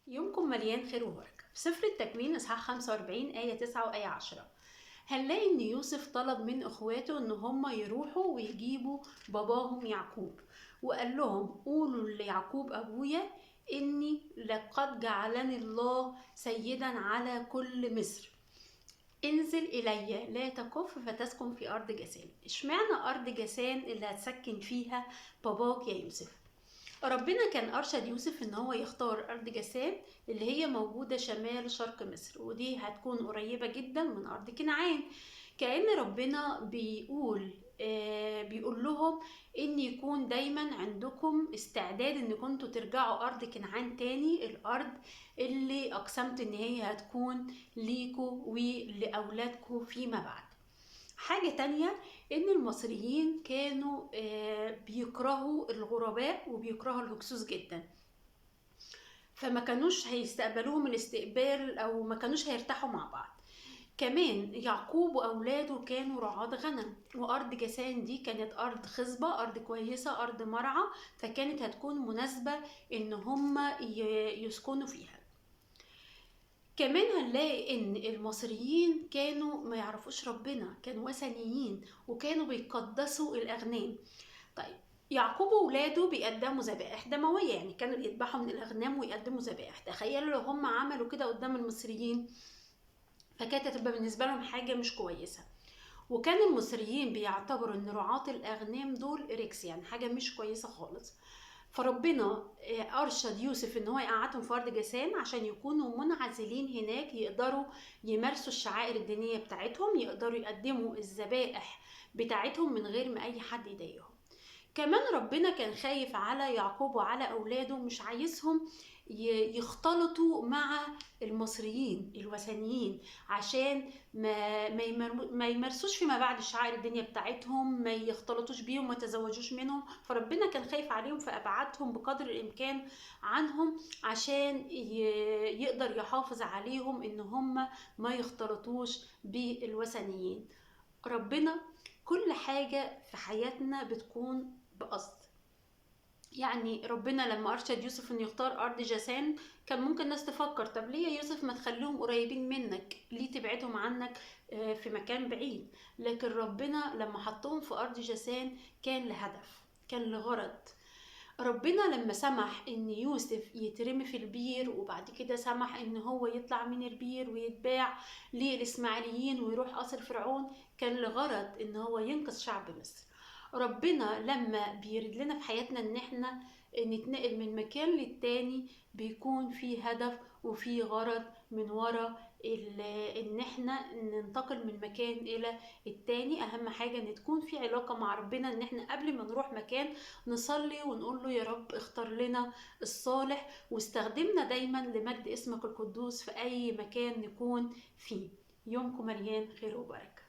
يومكم مليان خير وبركة. في سفر التكوين إصحاح 45 آية 9 وآية 10 هنلاقي إن يوسف طلب من إخواته إن هم يروحوا ويجيبوا باباهم يعقوب، وقال لهم قولوا ليعقوب أبويا إني لقد جعلني الله سيدا على كل مصر، انزل إلي لا تكف فتسكن في أرض جاسان. اشمعنى أرض جاسان اللي هتسكن فيها باباك يا يوسف؟ ربنا كان أرشد يوسف إن هو يختار أرض جاسان اللي هي موجودة شمال شرق مصر، ودي هتكون قريبة جدا من أرض كنعان. كأن ربنا بيقول لهم إن يكون دايما عندكم استعداد إن كنتوا ترجعوا أرض كنعان تاني، الأرض اللي أقسمت إن هي هتكون ليكوا ولأولادكوا فيما بعد. حاجة تانية إن المصريين كانوا بيكرهوا الغرباء وبيكرهوا الهكسوس جدا، فما كانوش هيستقبلوهم الاستقبال أو ما كانوش هيرتاحوا مع بعض. كمان يعقوب وأولاده كانوا رعاة غنم، وأرض جاسان دي كانت أرض خصبة، أرض كويسة، أرض مرعى، فكانت هتكون مناسبة إن هم يسكنوا فيها. كمان هنلاقي إن المصريين كانوا ما يعرفوش ربنا، كانوا وثنيين وكانوا بيقدسوا الأغنام. طيب يعقوب وولاده بيقدموا ذبائح دموية، يعني كانوا بيذبحوا من الأغنام ويقدموا ذبائح. تخيلوا لو هم عملوا كده قدام المصريين، فكانت هتبقى بالنسبة لهم حاجة مش كويسة. وكان المصريين بيعتبروا إن رعاة الأغنام دول رجس، يعني حاجة مش كويسة خالص. فربنا أرشد يوسف إن هو يقعدهم في أرض جاسان عشان يكونوا منعزلين هناك، يقدروا يمارسوا الشعائر الدينية بتاعتهم، يقدروا يقدموا الذبائح بتاعتهم من غير ما أي حد يضايقهم. كمان ربنا كان خايف على يعقوب وعلى أولاده، مش عايزهم يختلطوا مع المصريين الوثنيين عشان ما يمارسوش فيما بعد الشعائر الدينية بتاعتهم، ما يختلطوش بيهم، ما يتزوجوش منهم. فربنا كان خايف عليهم فأبعدهم بقدر الإمكان عنهم عشان يقدر يحافظ عليهم إن هم ما يختلطوش بالوثنيين. ربنا كل حاجة في حياتنا بتكون بقصد. يعني ربنا لما أرشد يوسف إنه يختار أرض جاسان كان ممكن الناس تفكر طب ليه يا يوسف ما تخليهم قريبين منك، ليه تبعدهم عنك في مكان بعيد؟ لكن ربنا لما حطهم في أرض جاسان كان لهدف، كان لغرض. ربنا لما سمح إن يوسف يترمي في البير، وبعد كده سمح إن هو يطلع من البير ويتباع للإسماعيليين ويروح قصر فرعون، كان لغرض إن هو ينقذ شعب مصر. ربنا لما بيرد لنا في حياتنا إن إحنا نتنقل من مكان للتاني بيكون في هدف وفي غرض من ورا إن إحنا ننتقل من مكان إلى التاني. أهم حاجة إن تكون في علاقة مع ربنا، إن إحنا قبل ما نروح مكان نصلي ونقول له يا رب اختار لنا الصالح واستخدمنا دايما لمجد اسمك القدوس في أي مكان نكون فيه. يومكم مليان خير وبركة.